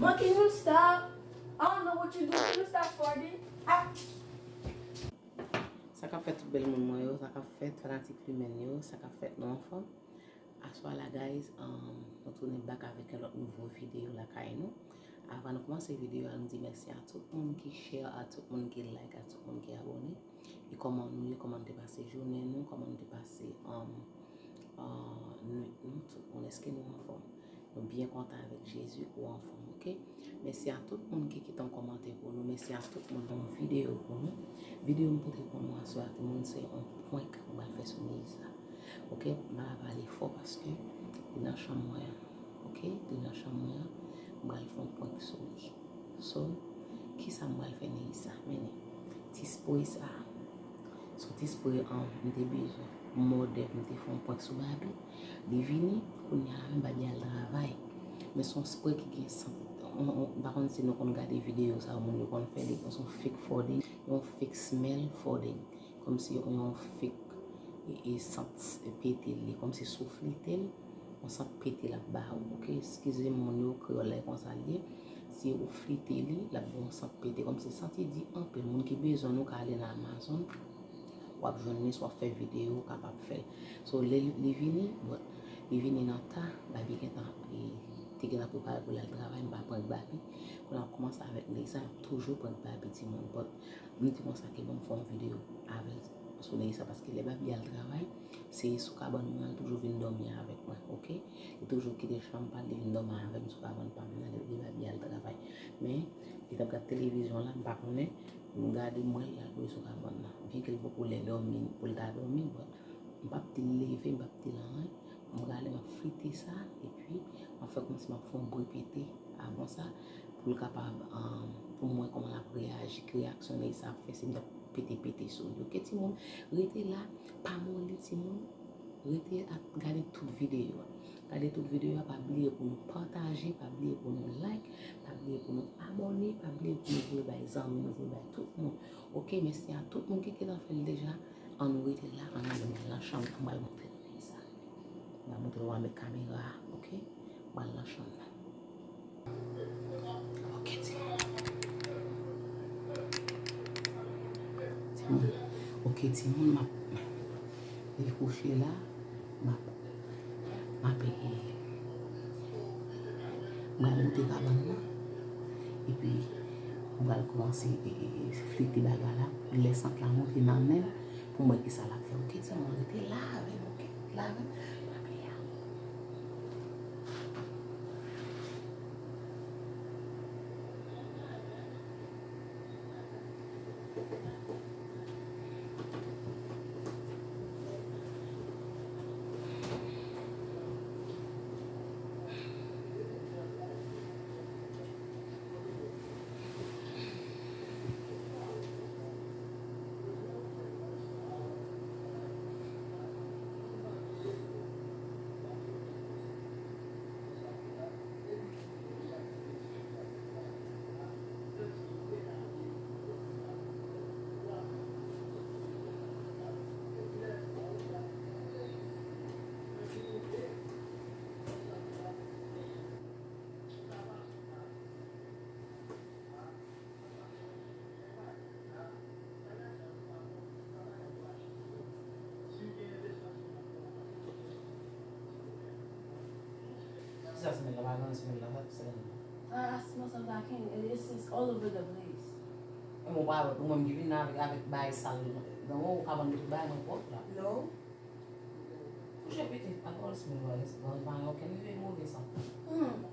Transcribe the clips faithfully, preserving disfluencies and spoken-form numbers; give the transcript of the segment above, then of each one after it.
Monkey, you stop. I don't know what you do. You stop farting. Ah. Sa k ap fèt tout bèl moun mwen yo, sa k ap fèt fanatik Lumène yo, sa k ap fèt nou anfòm? Aswè la, guys, um, nou tounen back avèk yon lòt nouvo videyo lakay nou. Avan nou kòmanse videyo a, nou di mèsi a tout moun ki share, a tout moun ki like, a tout moun ki abòne. E kòman nou ye, kòman nou te pase jounen nou, kòman nou te pase, um, uh, nwit nou, tout moun, èske nou anfòm? Nou byen kontan avèk Jezi, ou anfòm, oke? Mèsi a tout moun ki kite yon kòmantè pou nou, mèsi a tout moun ki fè yon videyo pou nou. Videyo m pote pou nou aswè a, timoun, se yon prank m pral fè sou Neïsa. Oke, m pa ka pale fò paske li nan chanm mwen an. Oke, li nan chanm mwen an. M pral fè yon prank sou li. So, kisa m pral fè Neïsa? Men li. Ti spray sa. Se yon ti spray an, m te bezwen. Mòde, m te fè yon prank sou Babi. Li vini, kounye a la menm Babi al travay. Men se yon spray ki gen sant, on, on, m pa konn si nou konn gade videyo sa yo, moun yo konn fè li, se yon fake foden, yon fake smell foden. Kòmsi yon fake, e, e, sant pete li, kòmsi si w flite l, yon sant pete l ap ba ou, oke? Eskize m, moun yo, kreyòl la e konsa l ye. Si ou flite li, l ap ba w yon sant pete, kòmsi santi di anpil. Moun ki bezwen nou ka ale nan Amazon, w ap jwenn li, si w ap fè videyo, ou kapab fè l. So, lè li, li vini, but, li vini nan ta, Babi gentan, e, te gentan prepare pou l al travay, m pa prank Babi. Kounye a m kòmanse avèk Neïsa, m ap toujou prank Babi, timoun, but, m di konsa ke ban m fè yon videyo avè l sou Neïsa, paske lè Babi al travay, se sou kabann mwen, l toujou vin dòmi avèk mwen, oke? Li toujou kite chanm pa l, li vin dòmi avè m sou kabann pa m nan, lè, lè Babi al travay. Men, li t ap gad televizyon la, m pa konnen, m gade, m wè l, l al kouche sou kabann nan. Byenke l poko lè dòmi, pou l ta dòmi, but m p ap di l leve, m p ap di l anyen. M prale, m ap flite sa, epi m ap fè kòmsi m ap fè yon bri pete avan sa, pou l kapab, um, pou m wè kòman l ap reyaji, ki reyaksyon Neïsa ap fè si m t ap pete pete sou li. Oke, timoun, rete la, pa moli, timoun. Rete ap gade tout videyo a. Gade tout videyo a, pa bliye pou nou pataje, pa bliye pou nou like, pa bliye pou nou abòne, pa bliye pou nou voye bay zanmi nou, voye bay tout moun. Oke, mèsi a tout moun ki gentan fè l deja. Ann nou rete la, ann ale mwen nan chanm nan, m pral montre nou Neïsa. M pral montre w avèk kamera a, oke? M pral nan chanm nan. Oke, timoun. Timoun. Oke, timoun, m ap, li kouche la, m ap, m ap, e, m pral boute kabann nan, epi m pral kòmanse, e, e, e, flite bagay la, pou lè sant la monte nan men l, pou m wè kisa l ap fè. Oke, timoun, rete la avè m, oke? Rete la avè m. Pa bliye. Kisa semèl la? Pa gen semèl la, sa ki semèl la? Ah, I smell something I can't. It, it's, it's all over the place. E mwen pa wè, ou menm ki vin la avèk, avèk bagay sal nan men w, ou ka ban m tout bagay mwen pwòp la. No. Kouche pitit, pa twò smell bagay, pa gen okenn move sant. Hmm.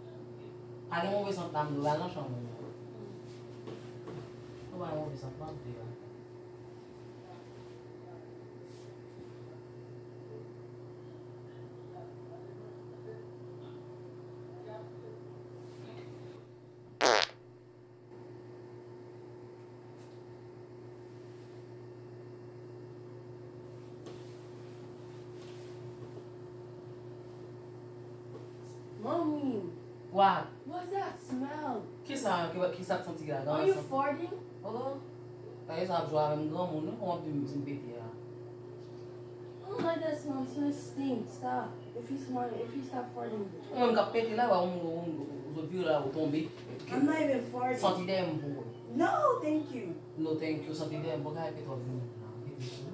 Pa gen move sant la, m di w, al nan chanm ou. Hmm. Nou pa gen move sant, pa vle la. Mommy, what? What's that smell? Kisa, ki, kisa k santi la? Are you farting? Oh. Bagay sa ap jwe avè m granmoun, wi, kòman w ap di m, di m pete a? Like that smell, it smells stink. Stop. If you smell it, if you stop farting. Ou menm k ap pete la, ou ou ou ou vire la, ou tonbe. I'm not even farting. Santi dèyè m pou wè. No, thank you. No thank you, santi dèyè m, pou ka pete w ap vini la. Pete tou.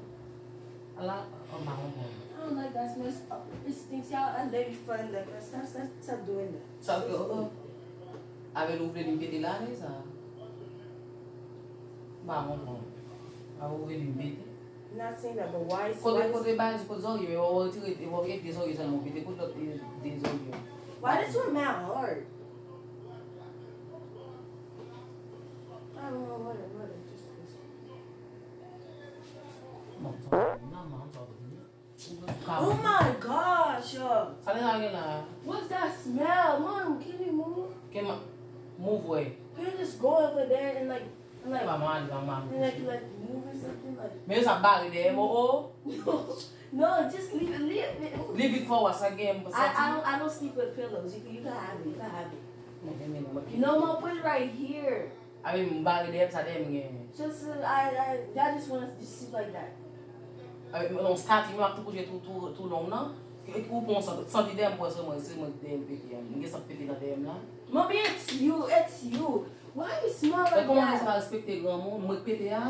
Ala, an pa konprann. I don't like that smell. It's- It stinks. Y'all, I literally farting that. Stop, stop, stop doing that. Sa ke oh, avè nou vle vin pete la, men sa. M pa konprann. Avè ou vle vin pete. Not saying that, but why? Kote why kote bagay kote zòrye, men ou retire ou retire zòrye sèlman, ou pete kote lòt de zòrye. Why this one mad hard? I don't know what it, what it just is. Bon, sa nan man sa. Oh my gosh, yo. Sa te la gen la. What's that smell? Mom, can you move? Ke ma move wè. Can you just go over there and like, and Sa like, pa mal, pa mal. And like, like move or something? Like, Men yo sa bare dèyè m, oh. No, just leave it, leave it. Leave it for what? Sa gen m I, I, don't, I don't sleep with pillows. You can, you can have it, you can have it. Mwen gen men mwen. No, I'm gonna put it right here. Avè m bare dèyè m, sa dèyè m gen. Just, uh, I, I, I just want to just sleep like that. Avè m yon stati, mwen ap tou kouche tou tou tou long nan. Ou pran sant, santi dèyè m, pwè se mwen, se mwen dèyè m pete a. M gen sant pete nan dèyè m la. Mommy, it's you, it's you. Why you smell Mwen like kòmanse that? Pa respekte granmoun, mwen pete a.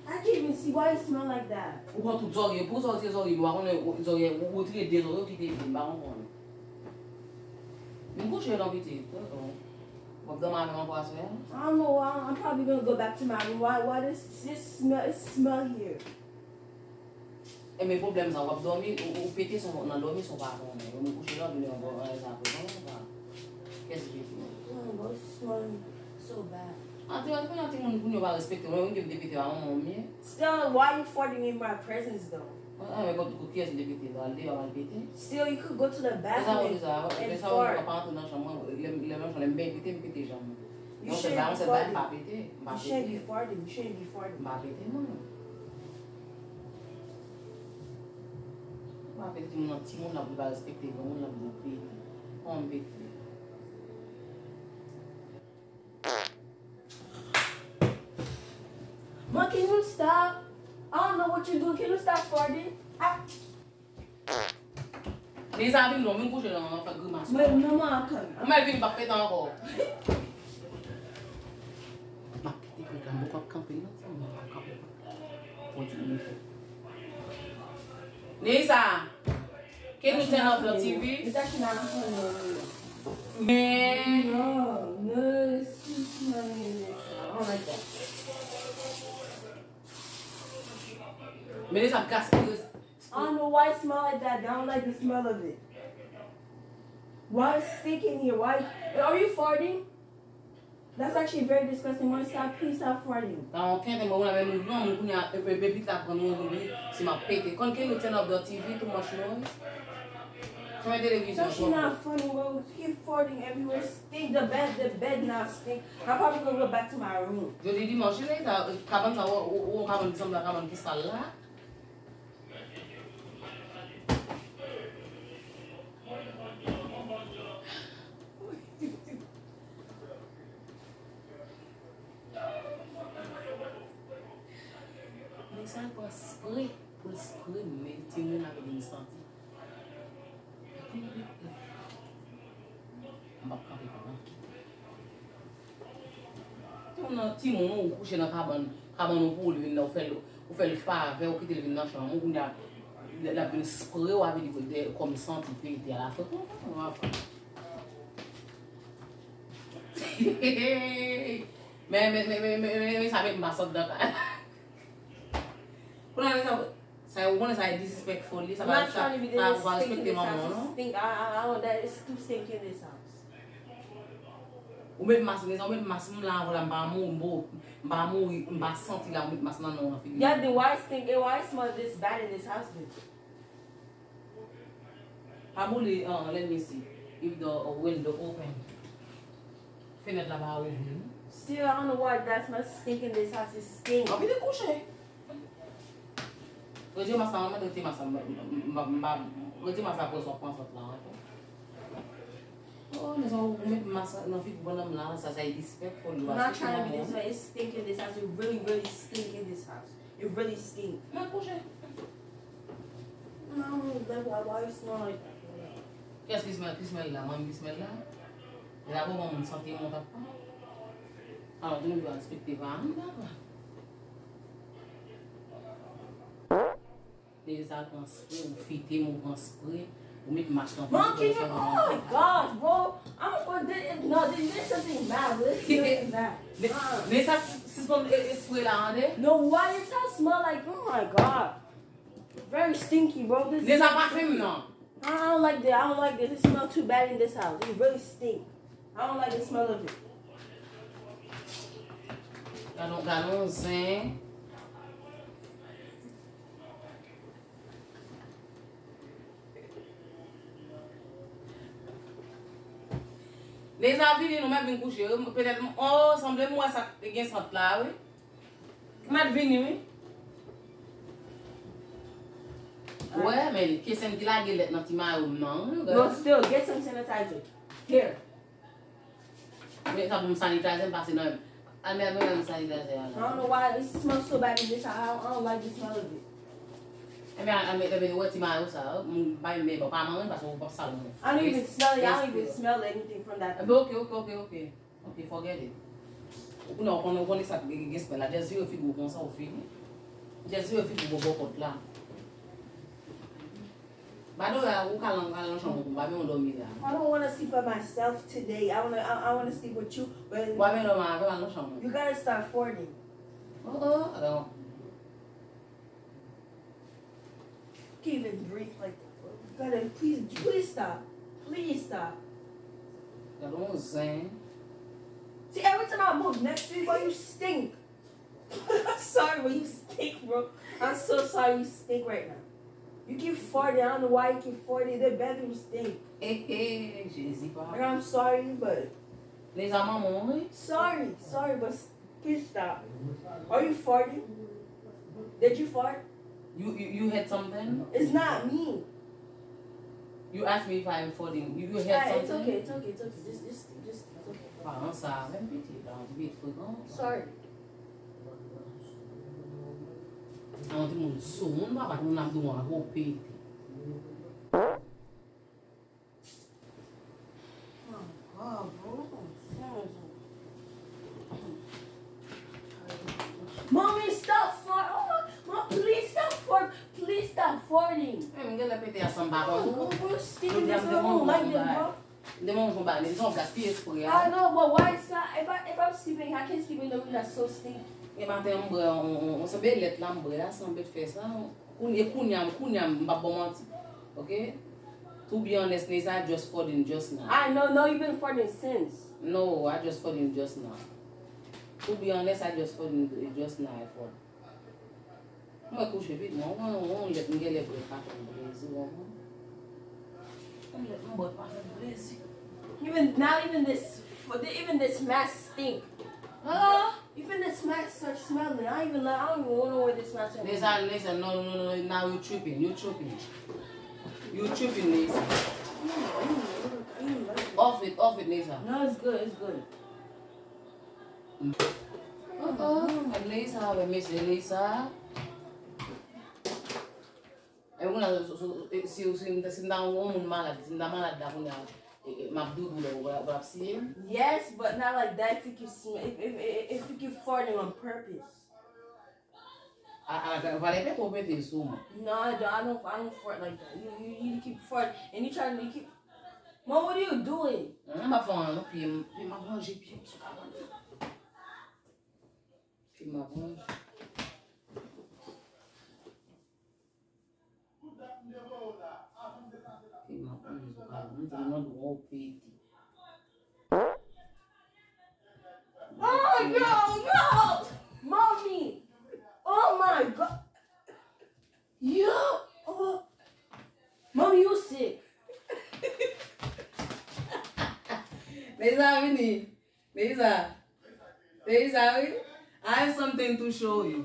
I can't even see why you smell like that. Ou pran tout zòrye, pou zòrye, zòrye, ou pa konnen zòrye, ou retire de zòrye, ou kite de, m pa konprann. Vin kouche non pitit. W ap dòmi avè m ankò aswè a? I don't know why. I'm probably gonna go back to my room. Why, why this, this smell, it smell here? E men pwoblèm sa, w ap dòmi, ou, ou pete san nan dòmi san w pa konnen. Ou vin kouche la, vin ankò anyen sa pou sa. Kès ki pete? Oh, it smelling so bad. An ti an ti moun pou yo pa respekte mwen, mwen ki m te pete a manman m ye. Still, why you farting in my presence though? An men kot kot kiyès m te pete la, al deyò al pete. Still, you could go to the Mwen sa bathroom mwen and, sa, mwen and sa mwen fart. Pa antre nan chanm mwen, lè m lè m nan chanm lè m byen pete, m pete janm. You Yon sèl shouldn't bagay, be yon sèl bagay m farting. Pa pete, m pa You shouldn't be pete. Farting. You shouldn't be farting. M pa pete mwen. M pa pete, timoun nan timoun la pou pa respekte granmoun la pou pete. Kòman m pete? Mom, can you stop? I don't know what you're doing. Can you stop farting? I, Men sa vin non, vin kouche nan, nan fè grimas. Mwen, non, mwen, I come. Ou mèt vin pa pete ankò. M ap pete pete la, m poko ap kanpe non, sa mwen pa kanpe. Kontinye fè. Neisa, can you turn off the T V? It's actually not funny. Men No, no, it's too smelly in this. I don't like that. Melissa ap gaspiye. I don't know why it smell like that. I don't like the smell of it. Why it's stinking here? Why are you farting? That's actually very disgusting. Why stop? Please stop farting. Nan yon kenten mwen avè nou granmoun kounye a, epi epi la pran nou epi si m ap pete. Kon can you turn off the T V, too much noise? Fèmen televizyon. That shit not funny, bro. Keep farting everywhere. Stink the bed. The bed now stink. I'm probably gonna go back to my room. Jodi dimanch, li sa, kabann sa, ou ou kabann ki sanble a kabann ki sal la. Men sa l pran spre pou l spre men timoun ap vin santi. M p ap kanpe pou manke. Timoun nan timoun ou kouche nan kabann, kabann ou pou ou l vin nan ou fè l ou fè l favè ou kite l vin nan chanm ou kounye a l ap vin spre w avè li dèyè kòm santi pete a la fè kontan w ap Men men men men men men men sa met m pa sot nan kay. Kounye a sa sa ou konnen sa e disrespectful li sa I'm pa not sa trying to be sa ou pa disrespecting respekte this manman house. w non. It's stink. I, I, I want that. It's too stink in this house. Ou met mas men ou met mas m la anvan la m pa mouri m pa mouri m pa santi la ou met mas nan non nan figi. Yeah, then why stink? Eh, why smell this bad in this house then? Pa boule an let me see if the window open. Fenèt la pa ouvri. Still, I don't know why that smell stink in this house. It stink. Anpi li kouche. Retire mas la mwen retire mas la m pa retire mas la pou sa pran sot la. Oh, men sa ou met mas nan figi bonòm la sa sa e disrespectful. I'm not trying to be this way. It stink in this house. It really, really stink in this house. It really stink. Mwen kouche. Why, why you smell like that? Kiyès ki smell, ki smell la? Mwen ki smell la? E la pou mwen moun santi mwen pa. Alò, nou dwe respekte pa moun papa. Deja pran spre, ou fite m, ou pran spre, ou met mask nan figi. Monkey, oh my gosh, bro. I'm gonna, no, there's something mad. Let's do it mad. Men sa, sispann e, e spre la, ande. No, why it smell like, oh my God. Very stinky, bro. This Neza pa fim non. I don't like that. I don't like this. It smells too bad in this house. It really stink. I don't like the smell of it. Gade, gade yon zen. Neza vini, nou mèt vin kouche. Petèt, oh, sanble m wè sa k te gen sant la, wi. Mèt vini, wi. Wè, men, Kesen ki lage lèt nan ti mayo m nan, wi. No, still, get some sanitizer. Here. Men sa pou m sanitize, m pase nan. Al men, al men sanitizer a la. I don't know why it smells so bad in this house. I don't, I don't like the smell of it. Ebyen, al men, ebyen, wè ti mayo sa, m bay men, bon, pa manyen, paske ou p ap sal mwen. I don't even smell it. I don't even smell anything from that. Ebyen, ok, ok, ok, ok. Ok, forget it. Ou konnen, ou konnen, ou konnen sa ki gen, gen spè la. Just vire figi w konsa, ou fini. Just vire figi w bò, bò pòt la. Badora, ou ka lan, ka lan chanm ou, pa men yon dòmi la. I don't wanna sleep by myself today. I wanna, I, I wanna sleep with you, but Ou pa men dòmi avè m, al nan chanm ou. You gotta start farting. Oh, oh, alò. Can't even breathe like that, bro. You gotta, please, please stop. Please stop. Gade yon zen. See, every time I move next to you, bro, you stink. Sorry, but you stink, bro. I'm so sorry you stink right now. You keep farting. I don't know why you keep farting. The bathroom stink. Hey, hey, Jezi, papa. And I'm sorry, but Neza manman w, wi. Sorry, sorry, but s- please stop. Are you farting? Did you fart? You, you, you had something? It's not me. You asked me if I am farting. You, you had Ah, it's something? Okay, it's okay, it's okay. Just, just, just, it's okay. Paran sa, menm piti, la, on ti piti frekan. Sorry. Yon timoun sou moun, papa, timoun ap di w an gwo pete. Oh God, bro. Mommy, stop fart. Oh, Mom, please stop fart. Please stop farting. Menm gen lè pete a sanm pa konn ou. Oh, bro, Steven, this little like this, bro. M te manyen yon bagay. M te manyen yon gaspiye espre a. I know, but why it's not? If I, if I'm sleeping, I can't sleep in the room that's so stinky. E maten an, m bwè yon, yon, yon, se belèt la m bwè a, san bet fè sa. Kounye, kounye a, kounye a, m p ap ba w manti. Ok? To be honest, Neza, I just farting just now. I know, no, you been farting since. No, I just farting just now. To be honest, I just farting just now, I fart. Mwen kouche vit, mwen, mwen, mwen, lèt, m gen lè bwè pa fè m plezi, mwen. Mwen lèt, m bwè pa fè m plezi. Even, not even this, even this mask stink. Ah! Even this mask start smelling. I don't even, I don't even wanna wear this mask anymore. Neza, Neza, no, no, no, no, now you tripping, you tripping. You tripping, Neza. Off it, off it, Neza. No, it's good, it's good. Oh, oh, Leisa, men mesye Leisa. E moun la, si, si, si, si m ta yon moun malad, si m ta malad la kounye a, e, e, m ap doudou lè w ap siye m. Yes, but not like that if you keep sm- if, if, if, if you keep farting on purpose. A, a, valè pete w pete sou mwen. No, I don't, I don't, I don't fart like that. You, you, you keep fart and you try to, you keep Mom, what are you doing? M ap fè yon pye m, pye m ap ranje pye m sou kabann nan. Pye m ap ranje. Pye m ap ranje sou kabann nan, m te nan dwa w pete. Oh, yo, yo! Mommy! Oh my God! Yo! Oh. Mommy, you sick. Leisa vini. Leisa. Leisa, wi. I have something to show you.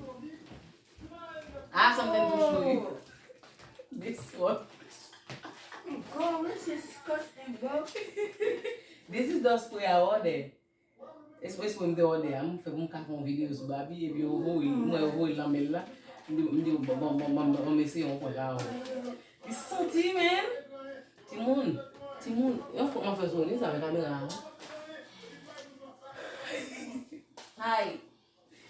I have something to show you. This one. Bro, this is disgusting, bro. This is the spray I ordered. Espre, espre m te òdè a, m fè pou m ka fè yon videyo sou Barbie, epi yo voye, m wè yo voye l nan men l la. M di, m di, bon, bon, bon, bon, bon, bon, m eseye yon kote avè w. Santi, man. Timoun, timoun, yon fòk mwen fè sou Neïsa avèk kamera a. Hi.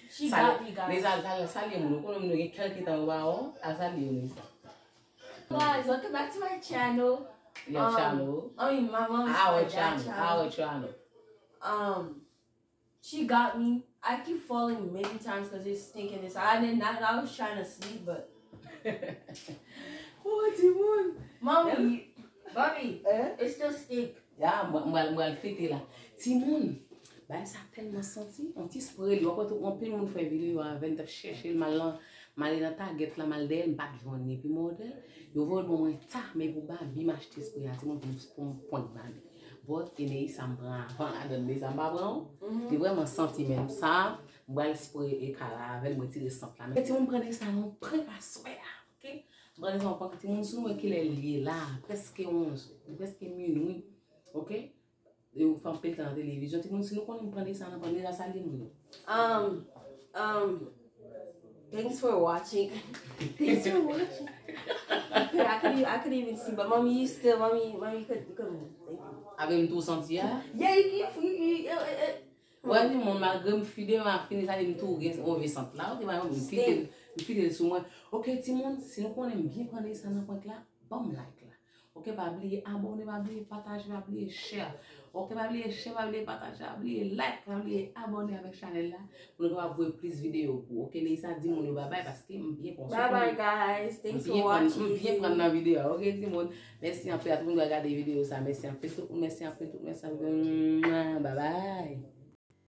She got me, guys. Neïsa, al salye moun. Ou konnen moun yo gen kèlke tan yo pa wè w. Al salye yo, Neïsa. Guys, welcome back to my channel. Your channel. I mean, my mom's Our channel. Our channel. Um, she got me. I keep falling many times because it's stinking inside. I did not. I was trying to sleep, but Oh, timoun. Mommy, mommy, it still stink. Ya, mwen mwen mwen fete la. Timoun, bay sa tèlman santi, yon ti spray li. Wè tou anpil moun fè videyo avè l, t ap chèche l, m al nan, m ale nan Target la, m al dèyè l, m pa t jwenn li. Epi m òdè l, yo voye l ban mwen ta, men pou Babi m achte spray a, timoun, pou m pou m prank Babi. But e Neïsa m pran avan ladann, Neïsa m pa pran w. Li vrèman santi menm sa, m pral spray e kara avè l, m retire sant la. Men timoun, pran Neïsa nan prank aswè a, oke? M pran Neïsa nan prank, timoun, si nou wè kilè l ye la, prèske onz, prèske minwi, oke? E ou fè anpil tan nan televizyon. Timoun, si nou konnen m pran Neïsa nan prank, Neïsa salye moun yo. Um, um, thanks for watching. Thanks for watching. I could, I could, I could even see, but mommy, you still, mommy, mommy, you could, you could move. Thank you. Avè m tou santi a? Yeah, you can, you, you, you, you, you, Wè, timoun, malgre m fide, m ap fini sa, m tou gen move sant la. Oke, pa m fide, m fide l sou mwen. Oke, timoun, si nou konnen m byen pran Neïsa nan prank la, ban m like la. Oke, pa bliye abòne, pa bliye pataje, pa bliye share. Oke, pa bliye share, pa bliye pataje, pa bliye like, pa bliye abòne avèk chanèl la. Pou nou kapab voye plis videyo pou ou. Oke, Neïsa di moun yo babay paske m byen pran swen. Bye bye, guys. Thanks for watching. M byen pran nan videyo a. Oke, timoun. Mèsi anpil a tout moun ki gade videyo sa. Mèsi anpil tout moun. Mèsi anpil tout. Mèsi anpil. Babay.